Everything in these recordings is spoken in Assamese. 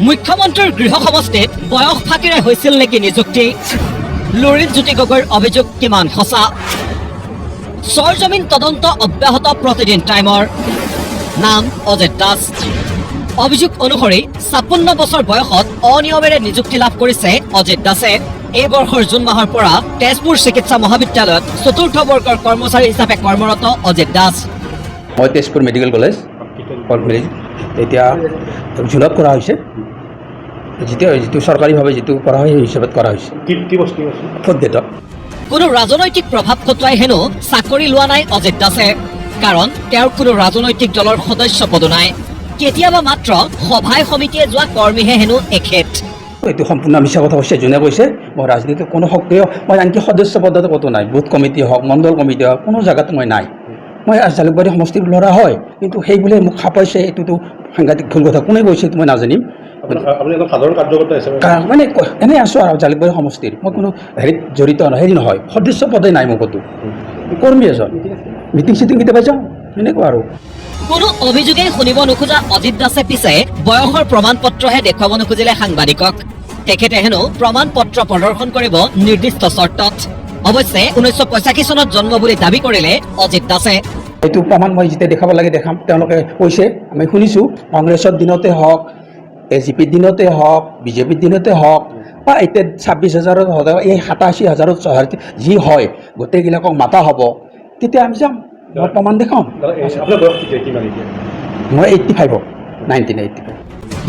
মুখ্যমন্ত্ৰীৰ গৃহ সমষ্টিত বয়স ফাঁকিৰে হৈছিল নেকি নিযুক্তি? লুৰিণ জ্যোতি গগৈৰ অভিযোগ কিমান সঁচা? চৰজমিন তদন্ত অব্যাহত। প্ৰতিদিন টাইমৰ নাম অজিত দাস। অভিযোগ অনুসৰি 56 বছৰ বয়সত অনিয়মেৰে নিযুক্তি লাভ কৰিছে অজিত দাসে। এই বৰ্ষৰ জুন মাহৰ পৰা তেজপুৰ চিকিৎসা মহাবিদ্যালয়ত চতুৰ্থ বৰ্গৰ কৰ্মচাৰী হিচাপে কৰ্মৰত অজিত দাস। মই তেজপুৰ মেডিকেল কলেজ কলেজ। এতিয়া জুনত কৰা হৈছে। যেতিয়া যিটো চৰকাৰীভাৱে যিটো কৰা হয়, সেই হিচাপত কৰা হৈছে। কি কি বস্তু আছে? ফ'ৰ্থ গ্ৰেডত। কোনো ৰাজনৈতিক প্ৰভাৱ খটুৱাই হেনো চাকৰি লোৱা নাই অজিত দাসে। কাৰণ তেওঁৰ কোনো ৰাজনৈতিক দলৰ সদস্য পদো নাই। কেতিয়াবা মাত্ৰ সভাই সমিতিয়ে যোৱা কৰ্মীহে হেনো এখেত। এইটো সম্পূৰ্ণ মিছা কথা কৈছে যোনে কৈছে। মই ৰাজনীতিত কোনো সক্ৰিয়, মই আনকি সদস্য পদত ক'তো নাই। বুথ কমিটি হওক, মণ্ডল কমিটি হওক, কোনো জেগাত মই নাই। মই জালুকবাৰী সমষ্টিৰ ল'ৰা হয়, কিন্তু সেই বুলি মোক খাপাইছে, এইটোতো সাংঘাতিক ভুল কথা। কোনে কৈছে এইটো মই নাজানিম। আপুনি এজন সাধাৰণ কাৰ্যকৰ্তা হিচাপে মানে এনেই আছোঁ আৰু জালুকবাৰী সমষ্টিৰ। মই কোনো হেৰিত জড়িত নহয়, হেৰি নহয়, সদস্য পদেই নাই মোৰ ক'তো। কৰ্মী এজন, মিটিং চিটিং কেতিয়াবা যাওঁ, এনেকুৱা আৰু। কোনো অভিযোগেই শুনিব নোখোজা অজিত দাসে পিছে বয়সৰ প্ৰমাণ পত্ৰহে দেখুৱাব নোখোজিলে সাংবাদিকক। তেখেতে হেনো প্ৰমাণ পত্ৰ প্ৰদৰ্শন কৰিব নিৰ্দিষ্ট চৰ্তত। অৱশ্যে 1985 চনত জন্ম বুলি দাবী কৰিলে অজিত দাসে। এইটো প্ৰমাণ মই যেতিয়া দেখাব লাগে দেখাম। তেওঁলোকে কৈছে, আমি শুনিছোঁ, কংগ্ৰেছৰ দিনতে হওক, এ জিপিৰ দিনতে হওক, বিজেপিৰ দিনতে হওক বা এতিয়া 26 হাজাৰত হওক, এই 87 হাজাৰত যি হয়, গোটেইবিলাকক মাতা হ'ব, তেতিয়া আমি যাম, মই প্ৰমাণ দেখাম। দাদা, আপোনাৰ বয়স কেতিয়া, কিমান এতিয়া? মই 85ত, 1985।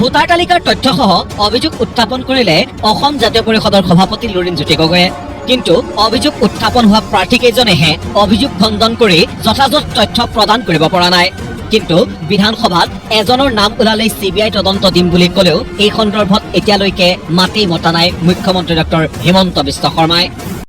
ভোটাৰ তালিকাৰ তথ্যসহ অভিযোগ উত্থাপন কৰিলে অসম জাতীয় পৰিষদৰ সভাপতি লুৰিণ জ্যোতি গগৈয়ে। কিন্তু অভিযোগ উত্থাপন হোৱা প্ৰাৰ্থীকেইজনেহে অভিযোগ খণ্ডন কৰি যথাযথ তথ্য প্ৰদান কৰিব পৰা নাই। কিন্তু বিধানসভাত এজনৰ নাম ওলালেই চিবিআই তদন্ত দিম বুলি ক'লেও এই সন্দৰ্ভত এতিয়ালৈকে মাতেই মতা নাই মুখ্যমন্ত্ৰী ডক্টৰ হিমন্ত বিশ্ব শৰ্মাই।